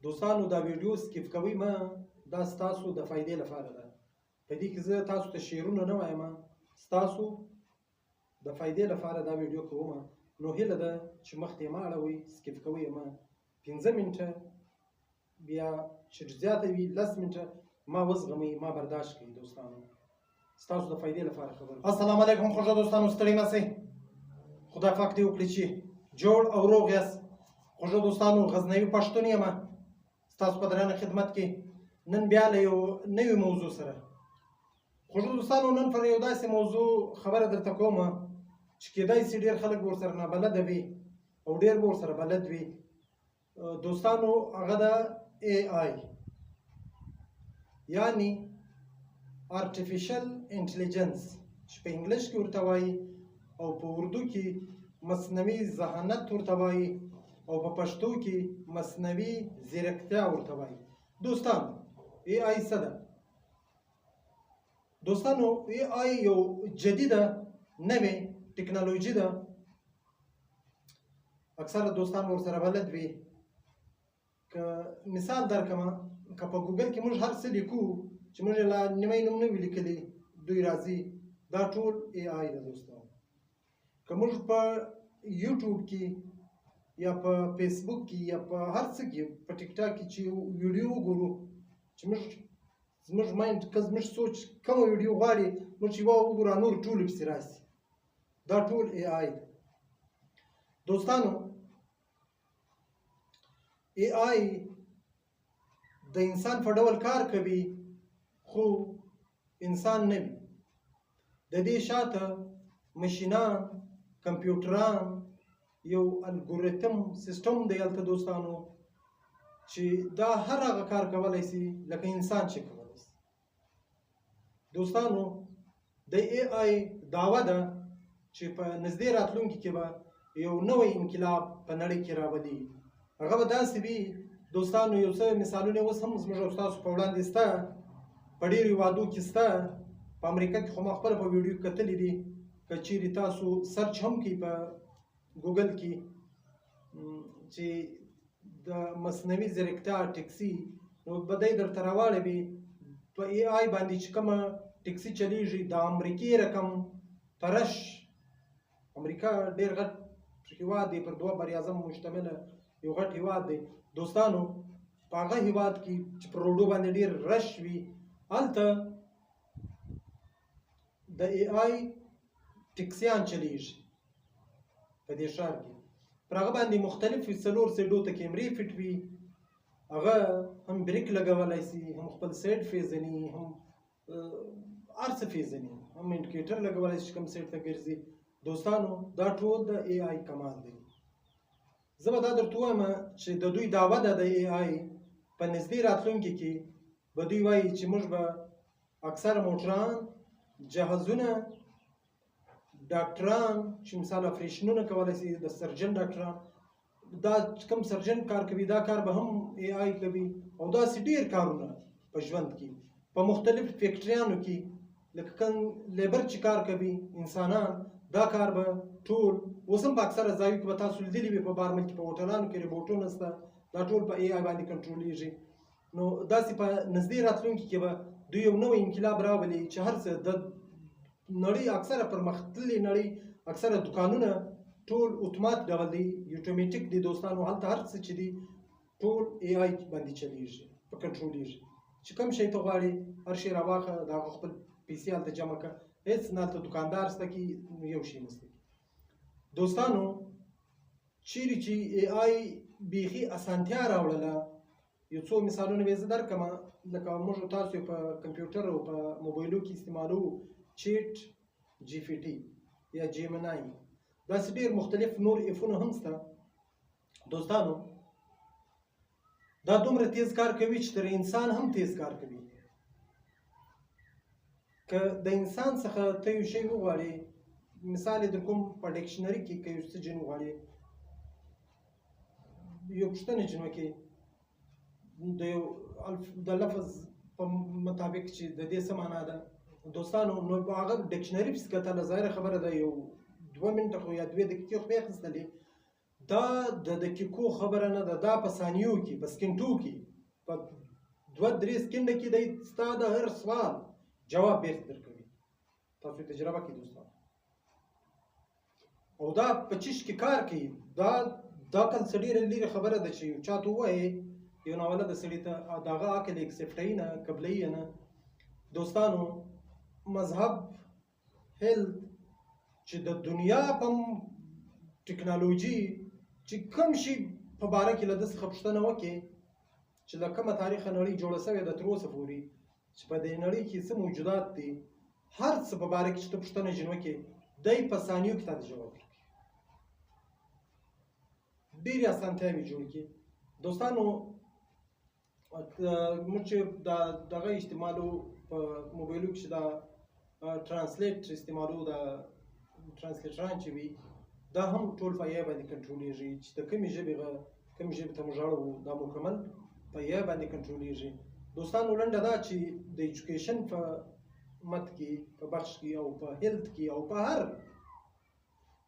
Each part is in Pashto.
دوستانو دا ویډیو سکیپ کوئ مه، دا ستاسو د فایدې لپاره ده. په دې کې زه تاسو ته شعرونه نه وایم، ستاسو د فایدې لپاره دا ویډیو کوم. نو هیله ده چې مخ ته یې مه اړوئ، سکیپ کوئ یې مه. 5 منټه بیا چې زیاته وي 10 منټه ما وزغمئ، ما برداشت کړئ دوستانو، ستاسو د فایدې لپاره خبره. السلام علیکم خوږه دوستانو، ستړي مه سئ، خدای پاک دې وکړي چې جوړ او روغ یاست. خوږه دوستانو، غزنوي پښتون یم، ستاسو په درنه خدمت کې نن بیا له یو نوي موضوع سره. خوږو دوستانو، نن پر یو داسې موضوع خبره درته کوم چې کېدای سي ډېر خلک به ورسره نابلده وي او ډېر به ورسره بلد وي. دوستانو، هغه ده ای آی، یعنی آرټیفیشل انټلیجنس چې په انګلیش کې ورته وایي، او په اردو کې مصنوعي ذهانت ورته وایي، او په پښتو کې مصنوعي ځیرکتیا ورته وایي. دوستانو، ای آی څه ده؟ دوستانو، ای آی یو جدیده نوې ټکنالوژي ده، اکثره دوستان ورسره بلد وي. که مثال درکړم، که په ګوګل کې موږ هر څه لیکو چې موږ لا نیمه نوم نه وي لیکلي، دوی راځي، دا ټول ای آی ده دوستان. که موږ په یوټیوب کې یا په فیسبوک کې یا په هر څه کې، په ټیک ټاک کې چې ویډیو وګورو، چې موږ زموږ مایند که زموږ سوچ کومه ویډیو غواړي، موږ چې یوه وګورو نور ټولو پسې راسي، دا ټول ای آی ده دوستانو. ای آی د انسان په ډول کار کوي خو انسان نه وي. د دې شاته مشینان، کمپیوټران، یو الګوریتم سیستم دی هلته دوستانو، چې دا هر هغه کار کولی سي لکه انسان چې کولی سي. دوستانو، د ای آی دعوه ده چې په نږدې راتلونکي کې به یو نوی انقلاب په نړۍ کې راولي. هغه به داسې وي دوستانو، یو څه مثالونه اوس هم زموږ او ستاسو په وړاندې سته، په ډېرو هېوادو کې سته. په امریکا کې خو ما خپله په ویډیو کې کتلي دي، که چیرې تاسو search هم کوئ په ګوګل کې چې د مصنوعي ځیرکتیا ټکسي، نو به دی درته راواړوي. په ای آی باندې چې کومه ټکسي چلیږي د امریکې رقم په رش، امریکا ډېر غټ هیواد دی، پر 2 براعظم مشتمله یو غټ هیواد دی دوستانو. په هغه هیواد کې چې پر روډو باندې ډېر رش وي، هلته د ای آی ټکسیان چلیږي په دې ښار کې. پر هغه باندې مختلفې 4 سیډو ته کیمرې فټ وي، هغه هم بریک لګولی سي، هم خپل سیډ پیژني، هم هر څه پیژني، هم انډیکیټر لګولی سي چې کوم سیډ ته ګرځي. دوستانو، دا ټول د ای آی کمال دی. زه به دا درته ووایم چې د دوی دعوه ده د ای آی په نږدې راتلونکي کې به دوی وایي چې موږ به اکثره موټران، جهازونه، ډاکټران چې مثال اپریشنونه کولی سي، د سرجن ډاکټران، دا کوم سرجن کار کوي دا کار به هم ای آی کوي، او داسې ډېر کارونه په ژوند کې په مختلف فیکټریانو کې لکه کوم لیبر چې کار کوي انسانان، دا کار به ټول اوس هم په اکثره ځایو کې به تاسو لیدلي وي، په بار ملک کې په هوټلانو کې روبوټونه شته، دا ټول په ای آی باندې کنټرولېږي. نو داسې په نږدې راتلونکي کې به دوی یو نوی انقلاب راولي چې هر څه د نړۍ اکثره پرمختللې نړۍ اکثره دکانونه ټول اتومات ډول دی، اتوماتیک دی دوستانو. هلته هر څه چې دي ټول ای آی باندې چلیږي، په کنټرولېږي. چې کوم شی ته غواړې هر شی راواخه، د هغه خپل پیسې هلته جمع کړه، هېڅ نه هلته دکاندار شته کې یو شی نشته. دوستانو، چیرې چې ای آی بیخي اسانتیا راوړله، یو څو مثالونه به زه درکړم، لکه موږ تاسو په کمپیوټر او په موبایلو کې استعمالوو چیټ جی پي ټي یا جیمنای، داسې ډېر مختلف نور ایفونه هم شته دوستانو. دا دومره تیز کار کوي چې تر انسان هم تیز کار کوي. که د انسان څخه ته یو شی وغواړې، مثال یې در کوم، په ډکشنري کې که یو څه جن وغواړې، یو پوښتنه جن وکړې د یو د لفظ په مطابق چې د دې څه معنا ده دوستانو، نو هغه ډکشنري پسې کتله، ظاهره خبره ده یو 2 منټه خو یا 2 دقیقې خو به یې اخیستلې. دا د دقیقو خبره نه ده، دا په ثانیو کې، په سکنټو کې، په 2-3 سکنډه کې دی ستا د هر سوال جواب بیرته درکوي. تاسو تجربه کوئ دوستان. او دا په چیش کې کار کوي، دا دا کل څه ډېره لرې خبره ده چې یو چا ته ووایې، یو ناولده سړي ته، د هغه عقل یې اکسپټوي نه، قبلوي یې نه. دوستانو، مذهب، هیلث، چې د دنیا په ټکنالوژي چې کوم شي په باره کې له ده څخه پوښتنه وکړې چې له کومه تاریخه نړۍ جوړه شوې ده تر اوسه پورې، چې په دې نړۍ کې څه موجودات دي، هر څه په باره کې چې ته پوښتنه ځینې وکړې، دی په ثانیو کې تا ته جواب ورکوي. ډېرې اسانتیاوې جوړې کړي. دوستانو، موږ چې دا دغه استعمالو په موبایلو کې چې دا ترانسلیټ استعمالو، دا ترانسلیټران چې وي، دا هم ټول په ای باندې کنټرولېږي، چې د کومې ژبې کومې ژبې ته موږ اړوو، دا مکمل په ای باندې کنټرولېږي. دوستانو، لنډه دا چې د ایجوکیشن په مت کې، په بخش کې، او په هیلث کې، او په هر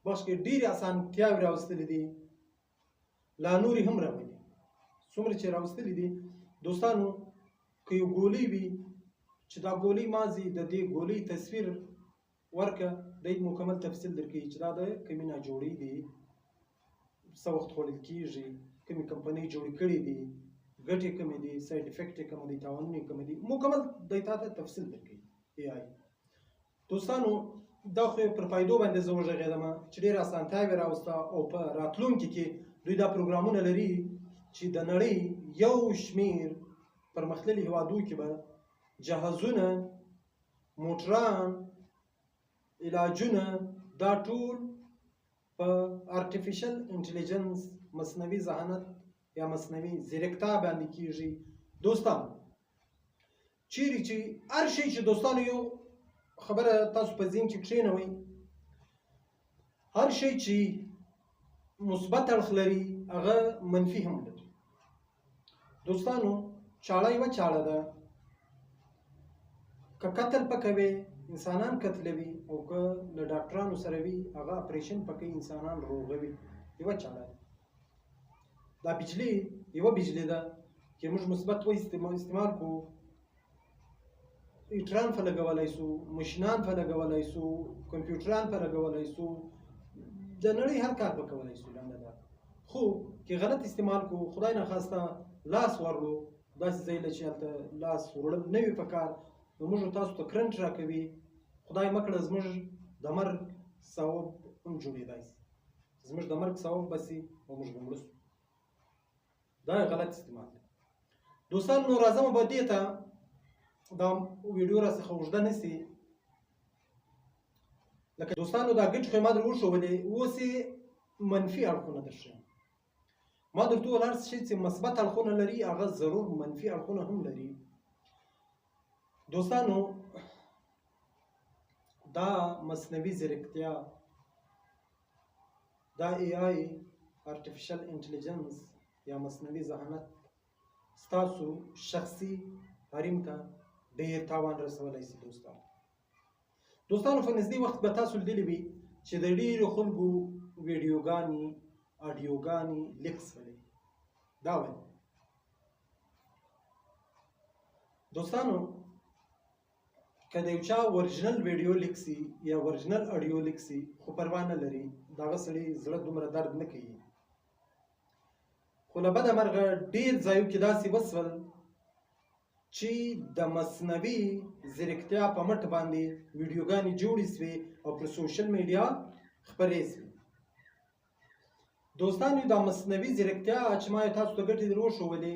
بخش کې ډېرې اسانتیاوې راوستلې دي، لا نورې هم راولي، څومره چې راوستلې دي. دوستانو، که یو ګولۍ وي چې دا ګولۍ مازې د دې ګولۍ تصویر ورکه، دی مکمل تفصیل درکوي چې دا د کومې ناجوړې دي، څه وخت خوړل کېږي، کومې کمپنۍ جوړې کړې دي، ګټې کومې دي، سایډ افیکټ یې کوم دی، تاوانونه یې کوم دي، مکمل دی تا ته تفصیل درکوي ای آی. دوستانو، دا خو پر فایدو باندې زه وغږېدم چې ډېره اسانتیاوې راوسته، او په راتلونکي کې دوی دا پروګرامونه لري چې د نړۍ یو شمېر پرمختللي هېوادو کې به جهازونه، موټران، علاجونه، دا ټول په آرټیفیشل انټلیجنس، مصنوعي ذهانت یا مصنوعي ځیرکتیا باندې کیږي. دوستان، چیرې چې هر شی چې دوستانو یو خبره تاسو په ذهن کې کښېنوئ، هر شی چې مثبت اړخ لري هغه منفي هم لري. دوستانو، چاړه یوه چاړه ده، که قتل پکوي انسانان قتلوي، او که له ډاکټرانو سره وي هغه اپریشن پکوي انسانان روغوي. یوه چاړه ده. دا بجلی یوه بجلی ده چې موږ مثبت و استعمال کړو، هیټران په لګولی سو، ماشینان په لګولی سو، کمپیوټران په لګولی سو، د نړۍ هر کار په کولی سو. لنډه ده، خو که غلط استعمال کړو، خدای نخواسته لاس ورړو داسې ځای له چې هلته لاس وړل نه وي په کار، نو موږ تاسو ته کرنټ راکوي، خدای مه کړه زموږ د مرګ سبب هم جوړېدای سي، زموږ د مرګ سبب به سي او موږ به مړه سو. دا غلط استعمال دی. دوستان، نو راځم به دې ته، دا ویډیو را څخه اوږده نه سي. لکه دوستانو، دا ګټې خو یې ما در وښوولې، اوس یې منفي اړخونه درښیم. ما درته وویل هر څه چې مثبت اړخونه لري هغه ضرور منفي اړخونه هم لري. دوستانو، دا مصنوعي ځیرکتیا، دا ای آی، آرټیفیشل انټلیجنس یا مصنوعي ذهانت ستاسو شخصي حریم ته ډېر تاوان رسولی سي. دوستانو، په نږدې وخت به تاسو لیدلي وي چې د ډېرو خلکو ویډیوګانې، آډیوګانې لیک سولې. دا ولې؟ دوستانو، که د یو چا ورجنل ویډیو لیک سي یا ورجنل آډیو لیک سي، خو پروا نه لري، د هغه سړي زړه دومره درد نه کوي. خو له بده مرغه ډېر ځایو کې داسې وسول چې د مصنوعي ځیرکتیا په مټ باندې ویډیوګانې جوړې سوې او پر سوشل میډیا خپرې سوې. دوستانو، دا مصنوعي ځیرکتیا چې ما یې تاسو ته ګټې در وښوولې،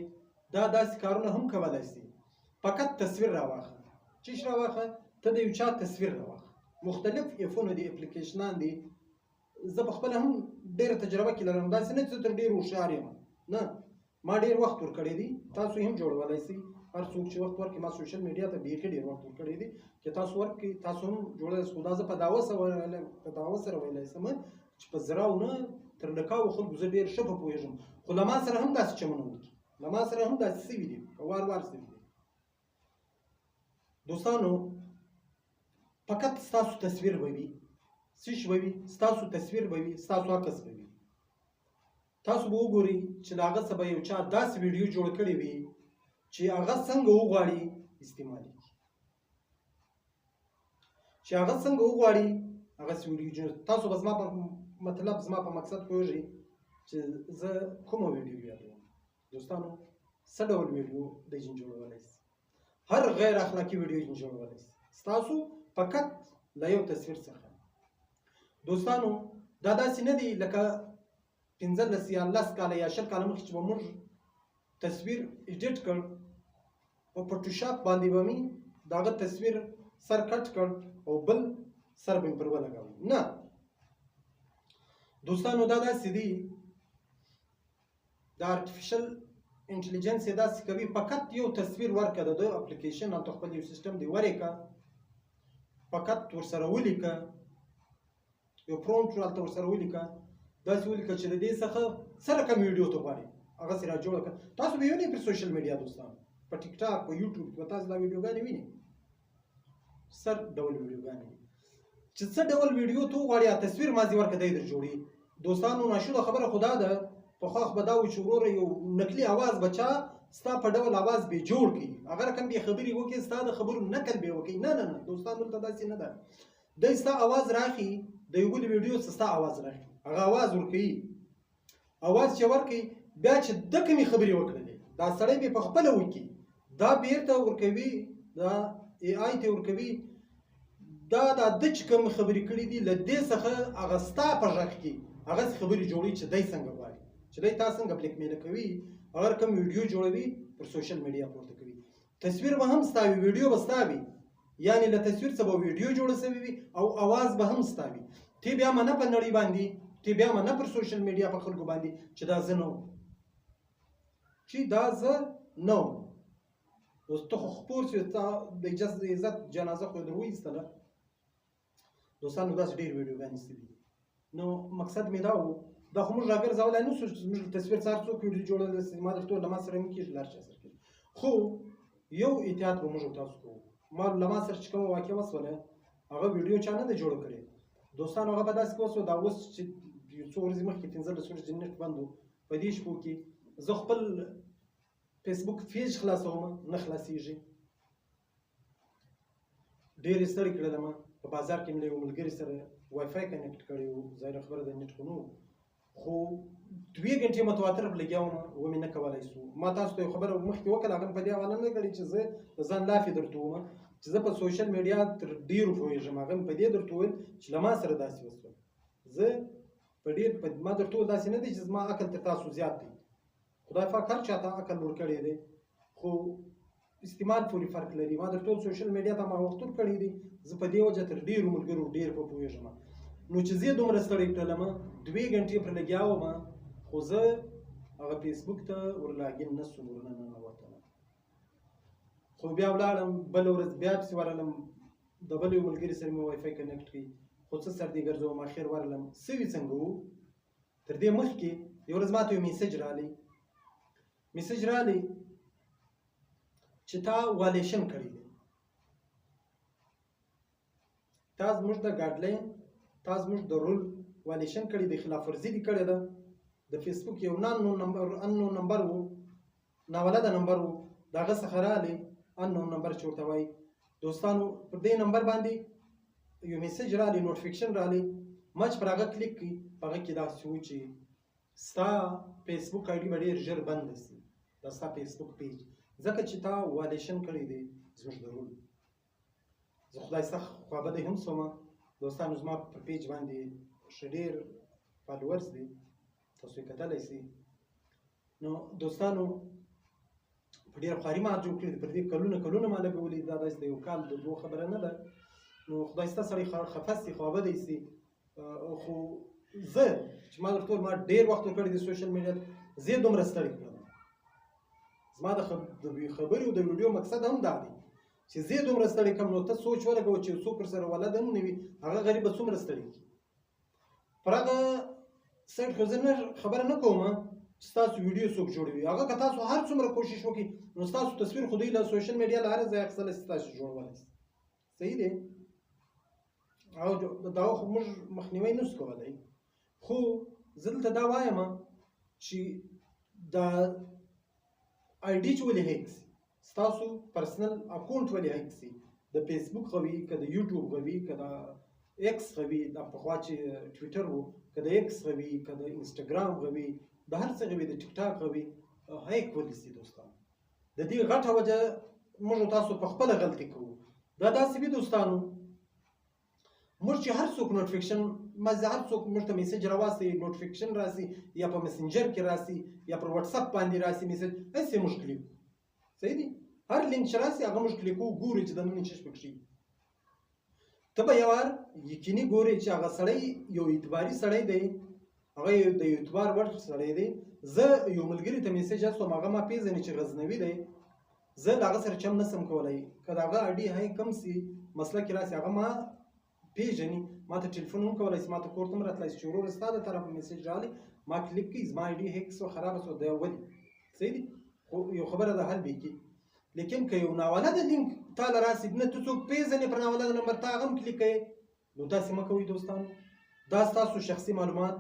دا داسې کارونه هم کولی سي. فقط تصویر راواخله، چیش راواخله، ته د یو چا تصویر راواخله. مختلف ایفونه دي، اپلیکیشنان دي. زه په خپله هم ډېره تجربه کې لرم، داسې نه چې زه تر ډېر هوښیار یم، نه، ما ډېر وخت ورکړی دی. تاسو یې هم جوړولی سئ، هر څوک چې وخت ورکړي. ما سوشل میډیا ته بیخي ډېر وخت ورکړی دی، چې تاسو ورکړئ تاسو هم جوړولی سئ. خو دا زه په دعوه سره ویلی سم چې په زراو نه تر لکاو خلکو زه ډېر ښه په پوهېږم، خو له ما سره هم داسې چمونه وکړي، له ما سره هم داسې سوي دي، په وار وار سوي دي. دوستانو، فقط ستاسو تصویر به وي، څه شی به وي؟ ستاسو تصویر به وي، ستاسو عکس به وي. تاسو به وګورئ چې له هغه څخه به یو چا داسې ویډیو جوړ کړې وي چې هغه څنګه وغواړي استعمال کړي، چې هغه څنګه وغواړي هغه ویډیو جوړ. تاسو به زما په مطلب، زما په مقصد پوهیږئ چې زه کومه ویډیو یادوم. دوستانو څه ډول ویډیو د جن جوړولی سي؟ هر غیر اخلاقي ویډیو جن جوړولی سي ستاسو فقط له یو تصویر څخه. دوستانو دا داسې نه دی لکه 15 یا 10 کاله یا 20 کاله مخکې چې به موږ تصویر ایډیټ کړ، په فوټوشاپ باندې به مې د هغه تصویر سر کټ کړ او بل سر به مې پر ولګاوه. نه دوستانو دا داسې دی، د artificial intelligence یې داسې کوي، فقط یو تصویر ورکړه د ده اپلیکیشن هلته خپل یو سیستم دی ورکړه، فقط ورسره ولیکه، یو prompt هلته ورسره ولیکه، داسې ولیکه چې د دې څخه څه رقم ویډیو ته غواړې هغسې را جوړه کړه. تاسو به یې وینئ پر social media دوستانو، په ټیک ټاک، په یوټیوب کې به تاسو دا ویډیوګانې وینئ، سر ډول ویډیوګانې دي چې څه ډول ویډیو ته وغواړي یا تصویر مازې ورکړه دی در جوړي. دوستانو ناشونه خبره خو دا ده، پخوا خو به دا و چې وروره یو نقلي اواز به چا ستا په ډول اواز به جوړ کړي، هغه رقم به خبرې وکړي، ستا د خبرو نقل به وکړي. نه نه نه دوستان دلته داسې نه ده، دی ستا اواز راخي، د یو بل ویډیو څخه ستا اواز راخي، هغه اواز ورکوي، اواز چې ورکوي بیا چې ده کومې خبرې وکړلې دا سړی به په خپله وکړي، دا بېرته ورکوي، دا ای آی ته ورکوي، دا د ده چې کوم خبرې کړې دي له دې څخه هغه ستا په غږ کې هغسې خبرې جوړوي چې دی څنګه غواړي، چې دی تا څنګه بلیک میل کوي، هغه کوم ویډیو جوړوي پر social media پورته کوي. تصویر به هم ستا وي، ویډیو به ستا وي، یعنې له تصویر څخه به ویډیو جوړه سوې وي او اواز به هم ستا وي. تی بیا منه په نړۍ باندې، تی بیا منه پر social media په خلکو باندې چې دا زه نه وم، چې دا زه نه وم. اوس ته خو خپور سوې، ستا د عزت جنازه خو یې در وایستله. دوستانو داسې ډېرې ویډیوګانې سوي دي. نو مقصد مې دا و، دا خو موږ راګرځولی نه سو چې زموږ له تصویر څخه هر څوک ویډیو جوړولی سي، ما درته وویل له ما سره نه کېږي، له هر چا سره کېږي. خو یو احتیاط به موږ او تاسو کوو. ما له ما سره چې کومه واقعه وسوله هغه ویډیو چا نه ده جوړه کړې دوستانو، هغه به داسې وسوه. دا اوس چې یو څو ورځې مخکې 15 ورځې نېټ بند و، په دې شپو کې زه خپل فیسبوک پیج خلاصوم نه خلاصېږي، ډېر یې ستړی کړلم. په بازار کې مې له یو ملګري سره WiFi connect کړی و، ظاهره خبره ده نېټ خو نه و، خو 2 ګنټې متواتر په لګیا وم، ومې نه کولی سو. ما تاسو ته یو خبره مخکې وکړه، هغه مې په دې حواله نه کړې چې زه د ځان لافې درته وم، چې زه په social media تر ډېرو پوهېږم. هغه مې په دې درته وویل چې له ما سره داسې وسول، زه په ډېر په ما درته وویل داسې نه دی چې زما عقل تر تاسو زیات دی، خدای پاک هر چا ته عقل ورکړی دی، خو استعمال پورې فرق لري. ما درته وویل social media ته ما وخت ورکړی دی، زه په دې وجه تر ډېرو ملګرو ډېر په پوهېږم. نو چې زه دومره ستړی کړلم، 2 ګنټې پر لګیا وم، خو زه هغه فیسبوک ته ور login نه سوم، ورنه ننوتلم. خو بیا ولاړم، بله ورځ بیا پسې ورغلم، د بل یو ملګري سره مې WiFi connect کړي، خو څه سر دې ګرځوم، اخر ورغلم. سوي څنګه وو، تر دې مخکې یو ورځ ماته یو message راغلی، message راغلی چې تا violation کړی دی، تا زموږ د guideline، تا زموږ د rule violation کړی دی، خلاف ورزي دې کړې ده. د فیسبوک یو unknown number، unknown number و، ناولده نمبر و، د هغه څخه راغلی unknown number چې ورته وایي. دوستانو پر دې نمبر باندې یو message راغلی، notification راغلی، ما چې پر هغه کلیک کړي، په هغه کې داسې و چې ستا فیسبوک ID به ډېر ژر بنده سي، دا ستا فیسبوک page، ځکه چې تا violation کړی دی زموږ د rule. زه خدای سخت خوابدی هم سوم دوستانو، زما پر page باندې ښه ډېر followers دي، تاسو یې کتلی سئ. نو دوستانو په ډېره خواري ما جوړ کړی دی، پر دې کلونه کلونه ما لګولي، دا داسې د یو کال د دوو خبره نه ده. نو خدای ستا سړی خفه سي، خوابدی سي. خو زه چې ما درته وویل ما ډېر وخت ورکړی دی social media ته، زه یې دومره ستړی کړم. زما د خبرې او د ویډیو مقصد هم دا دی چې زه یې دومره ستړی کړم، نو ته سوچ ولګوه چې څوک ورسره ولد هم نه وي، هغه غریب به څومره ستړی کړي. پر هغه سایډ خو زه نه خبره نه کوم چې ستاسو ویډیو څوک جوړوي، هغه که تاسو هر څومره کوشش وکړئ نو ستاسو تصویر خو دوی له social media له هره ځایه اخیستلی شي، تاسو جوړولی شي، صحیح دی. او دا خو موږ مخنیوی نه شو کولی. خو زه دلته دا وایم چې دا آی ډي چې ولې هیک سي، ستاسو پرسنل اکاونټ ولې هیک سي، د فیسبوک غوي که د یوټیوب غوي که د ایکس غوي، د پخوا چې ټویټر وو، که د ایکس غوي که د انسټاګرام غوي، د هر څه غوي، د ټیک ټاک غوي، هیک ولې سي دوستان؟ د دې غټه وجه موږ تاسو په خپله غلطي کوو. دا داسې وي دوستانو، موږ چې هر څوک نوټیفیکیشن مزه، هر څوک موږ ته میسج راواسي، نوټیفیکیشن راسي یا په مسنجر کې راسي یا پر واتساپ باندې راسي میسج، هسې موږ کلیک، صحیح دی، هر لینک چې راسي هغه موږ کلیک کوو، ګورو چې دننه څه پکښې. ته به یو وار یقیني ګورې چې هغه سړی یو اعتباري سړی دی، هغه یو د اعتبار وړ سړی دی. زه یو ملګري ته میسج استوم، هغه ما پېژني چې غزنوي دی، زه له هغه سره چم نسم کولی، که د هغه اډي هی کم سي مسله کې راسي، هغه ما پېژني، ما ته ټلیفون هم کولی سي، ما ته کور ته هم راتلی سي چې وروره ستا د طرفه میسج راغلی، ما کلیک کړي، زما آی ډي هیک سوه، خرابه سوه، دا ولې؟ صحیح دی، خو یو خبره ده حل به یې کړي. لیکن که یو ناولده لینک تا له راسي، نه ته څوک پېژنې، پر ناولده نمبر تا هغه هم کلیک کوې، نو داسې مه کوئ دوستانو. دا ستاسو شخصي معلومات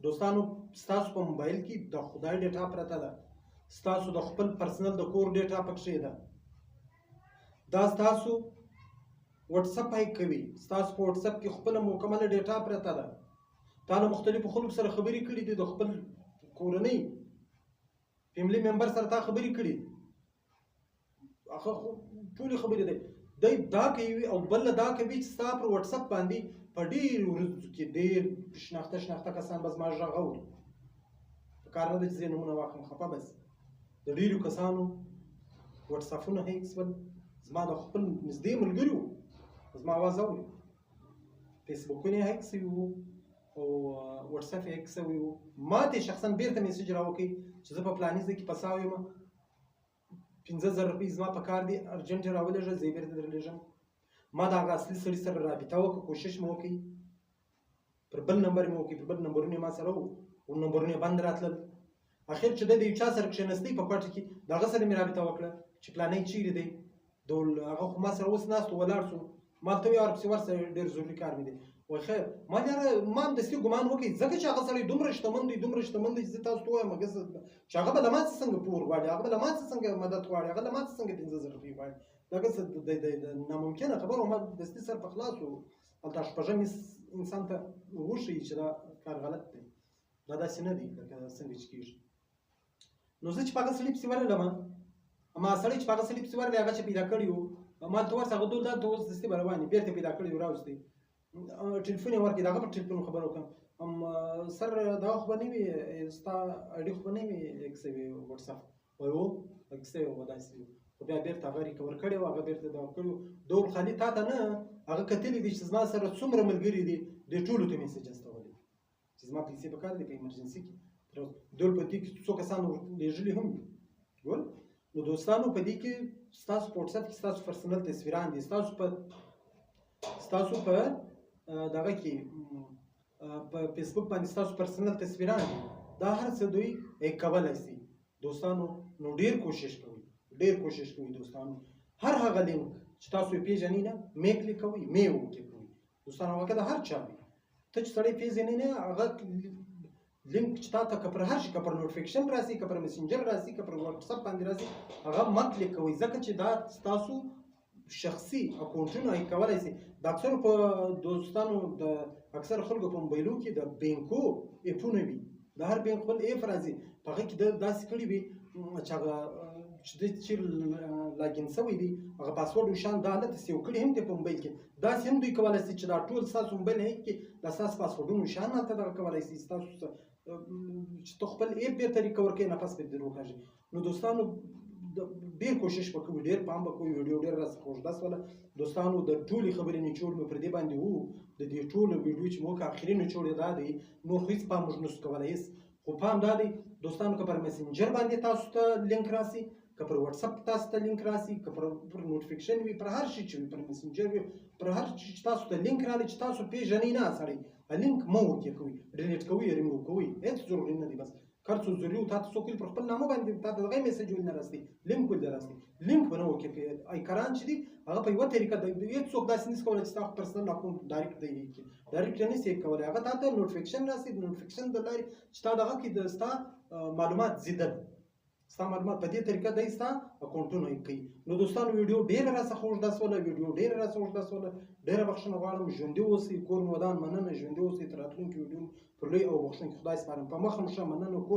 دوستانو، ستاسو په موبایل کې د خدای ډیټا پرته ده، ستاسو د خپل پرسنل د کور ډیټا پکښې ده، دا ستاسو واتساپ هیک کوي، ستاسو په واتساپ کې خپله مکمله ډیټا پرته ده. تا له مختلفو خلکو سره خبرې کړي دي، د خپل کورنۍ فیملی ممبر سره تا خبرې کړي، هغه خو ټولې خبرې دی، دی دا کوي او بل دا کوي چې ستا پر واتساپ باندې په ډېرو ورځو کې ډېر شناخته شناخته کسان به زما غږ اوري، په کار نه ده چې زه یې نومونه واخلم، خفه به سي. د ډېرو کسانو واتساپونه هیک سول، زما د خپل نږدې ملګري وو، زما اواز اوري، فیسبوکونه یې هیک سوي وو او واتساپ یې هیک سوي وو. ما ته یې شخصا بېرته میسج راوکړي چې زه په فلاني ځای کې پساو یم، 5000 روپۍ زما په کار دي، ارجنټ یې راولېږه، زه یې بېرته درلېږم. ما د هغه اصلي سړي سره رابطه وکړه، کوشش مې وکړي، پر بل نمبر مې وکړي، پر بل نمبرونه یې ما سره وو، او نمبرونه یې بند راتلل. اخر چې دی د یو چا سره کښېنستی په کوټه کې، د هغه سره مې رابطه وکړه چې فلانی چیرې دی، هغه خو ما سره اوس ناست و، ولاړ سو، ما ته ویې ورپسې ورسه، ډېر ضروري کار مې دی. وایي خیر، ما یاره ما هم دستي ګمان وکړي، ځکه چې هغه سړی دومره شتمن دی، دومره شتمن دی چې زه تاسو ته ووایم هغه چې هغه به له ما څخه څنګه پور غواړي، هغه به له ما څخه څنګه مدد غواړي، هغه له ما څخه څنګه 5000 روپۍ غواړي، دا که څه د ناممکنه خبره وه. ما دستي سر په خلاص و، هلته شپږم انسان ته وښیي چې دا کار غلط دی، دا داسې نه دی لکه څنګه چې کېږي. نو زه چې په هغه سړي پسې ورغلم، ما سړی چې په هغه سړي پسې ورغلی، هغه چې پیدا کړی و، ما ته ورسه، هغه دول دا ته اوس دستي به روان یې، بېرته پیدا کړی و، راوستی، ټلیفون یې ورکړ، د هغه په ټلیفون خبر وکړم، هم سر دا خو به نه وي ستا اډي خو به نه وي هیک سوي واتساپ، وایي هو هیک سوی و، داسې وي. خو بیا بېرته هغه ریکور کړی و، هغه بېرته دا کړی و. ډول خالي تا ته نه، هغه کتلي دي چې زما سره څومره ملګري دي، دې ټولو ته میسج استولی چې زما پیسې په کار دي په ایمرجنسي کې. ډول په دې کې څو کسان لېږلي هم دي. ګور نو دوستانو، په دې کې ستاسو په واتساپ کې ستاسو پرسنل تصویران دي، ستاسو په دغه کې په فیسبوک باندې ستاسو پرسنل تصویران دي، دا هر څه دوی کولی سي دوستانو. نو ډېر کوشش کوئ، ډېر کوشش کوئ دوستانو، هر هغه لینک چې تاسو یې پېژنئ نه، مې کلیک کوئ، مې اوکې کوئ دوستانو. هغه که د هر چا وي، ته چې سړی پېژنې نه، هغه لینک چې تا ته که پر هر شي، که پر نوټیفیکیشن راسي، که پر مسنجر راسي، که پر واتساپ باندې راسي، هغه مه کلیک کوئ، ځکه چې دا ستاسو شخصي اکاونټونه یې کولی سي. د اکثرو په دوستانو، د اکثرو خلکو په موبایلو کې د بینکو اپونه وي، د هر بینک خپل اپ راځي، په هغه کې داسې کړي وي چې هغه چې دی چېرې لاګین سوی دی، هغه پاسورډ وشان دا حالت سیو کړي هم دی په موبایل کې. داسې هم دوی کولی سي چې دا ټول ستاسو موبایل هیک کړي، دا ستاسو پاسورډونه وشان هلته دغه کولی سي، ستاسو چې ته خپل اپ بېرته ریکور کړې، نفس به دې وکاږي. نو دوستانو ډېر کوشش به کوي، ډېر پام به کوي، ویډیو ډېر راڅخه اوږده سوله دوستانو. د ټولې خبرې نچوړ مې پر دې باندې وو، د دې ټولو ویډیو چې مو وکړه اخري نچوړ یې دا دی، نور خو هېڅ پام موږ نشو کولی هېڅ. خو پام دا دی دوستانو، که پر مسنجر باندې تاسو ته لینک راسي، که پر واتساپ تاسو ته لینک راسي، که پر نوټیفیکیشن وي، پر هر شي چې وي، پر مسنجر وي، پر هر شي چې تاسو ته لینک راغلی چې تاسو پېژنئ نه سړی، لینک مه ورکې کوئ، ډیلیټ کوئ، ریموو کوئ، هېڅ ضروري نه دی. بس کرڅو ذریعو تا ته څوک پر خپل نامه باندې تا ته دغه میسج ول نه راستي، لینک ول راستي، لینک ونه وکړي. ایکران چې دي هغه په یوه طریقه د هیڅ څوک داسې نشي کولی چې ستا پرسنل اکاونټ ډایرکټ دی کې ډایرکټ نه شي کولی. هغه تا ته نوټیفیکیشن راسي، د نوټیفیکیشن د لارې چې تا دغه کې د ستا معلومات زیدل، ستا معلومات په دې طریقه دی ستا اکاونټونه یې کوي. نو دوستانو ویډیو ډېره راڅخه اوږده سوله، ویډیو ډېره راڅخه اوږده سوله، ډېره بخښنه غواړم. ژوندي اوسئ، کور مو ودان، مننه، ژوندي اوسئ. تر راتلونکي ویډیو پر لوی او بخښونکي خدای سپارم. په مخه مو ښه، مننه، کور